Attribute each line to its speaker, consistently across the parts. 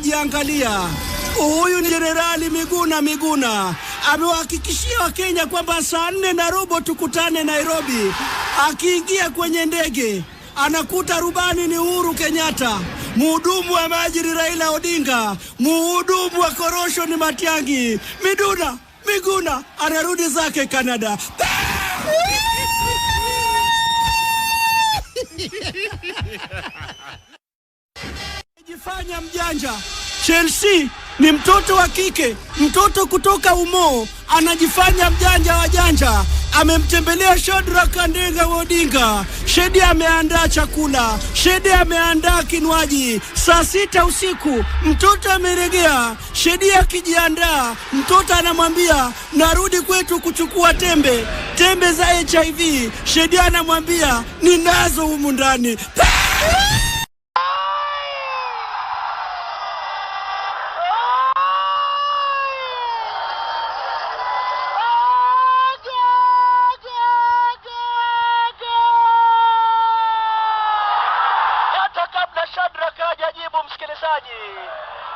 Speaker 1: Jiangalia, huyu ni Jenerali Miguna Miguna, amewahakikishia Wakenya kwamba 4:15 tukutane Nairobi. Akiingia kwenye ndege anakuta rubani ni Uhuru Kenyatta, muhudumu wa maji ni Raila Odinga, muhudumu wa korosho ni Matiang'i. Miduna Miguna anarudi zake Canada. Jifanya mjanja. Chelsea ni mtoto wa kike, mtoto kutoka Umoo, anajifanya mjanja wa janja. Amemtembelea Shadrack Andenga Odinga. Shedi ameandaa chakula, Shedi ameandaa kinywaji. 6:00 usiku mtoto ameregea. Shedi akijiandaa, mtoto anamwambia narudi kwetu kuchukua tembe, tembe za HIV. Shedi anamwambia ninazo humu ndani.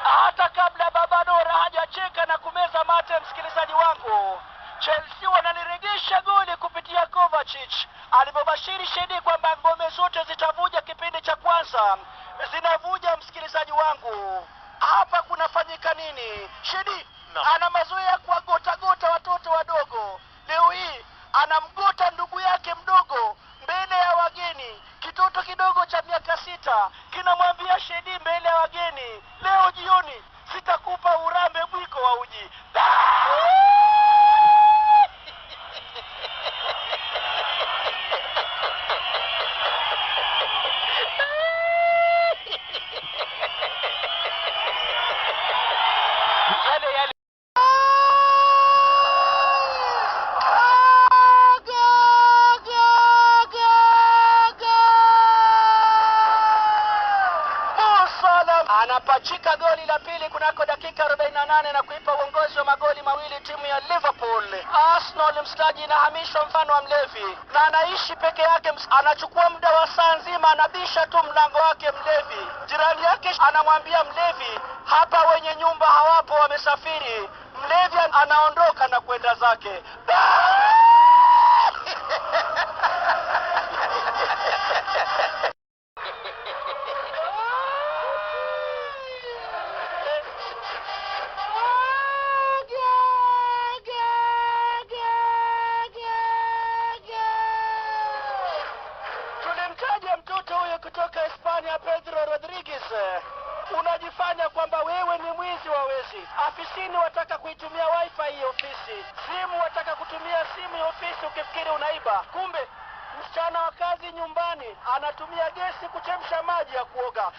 Speaker 2: Hata kabla Baba Nora hajacheka na kumeza mate, msikilizaji wangu, Chelsea wanaliregesha goli kupitia Kovacic. Alipobashiri Shedi kwamba ngome zote zitavuja kipindi cha kwanza, zinavuja. Msikilizaji wangu, hapa kunafanyika nini? Shedi no. Ana mazoea kuwagota-gota watoto wadogo. Leo hii anamgota ndugu yake mdogo mbele ya wageni. Kitoto kidogo cha miaka 6 kinamwambia Shedi mbele ya wageni, leo jioni sitakupa urambe mwiko wa uji. Yale yale. Anapachika goli la pili kunako dakika 48 na kuipa uongozi wa magoli mawili timu ya Liverpool. Arsenal, mstaji, inahamishwa mfano wa mlevi na anaishi peke yake. Anachukua muda wa saa nzima anabisha tu mlango wake mlevi. Jirani yake anamwambia mlevi, hapa wenye nyumba hawapo, wamesafiri. Mlevi anaondoka na kwenda zake. Tulimtaja mtoto huyo kutoka Hispania, Pedro Rodriguez. Unajifanya kwamba wewe ni mwizi wa wezi. Afisini wataka kuitumia wifi ya ofisi, simu wataka kutumia simu ya ofisi, ukifikiri unaiba. Kumbe msichana wa kazi nyumbani anatumia gesi kuchemsha maji ya kuoga.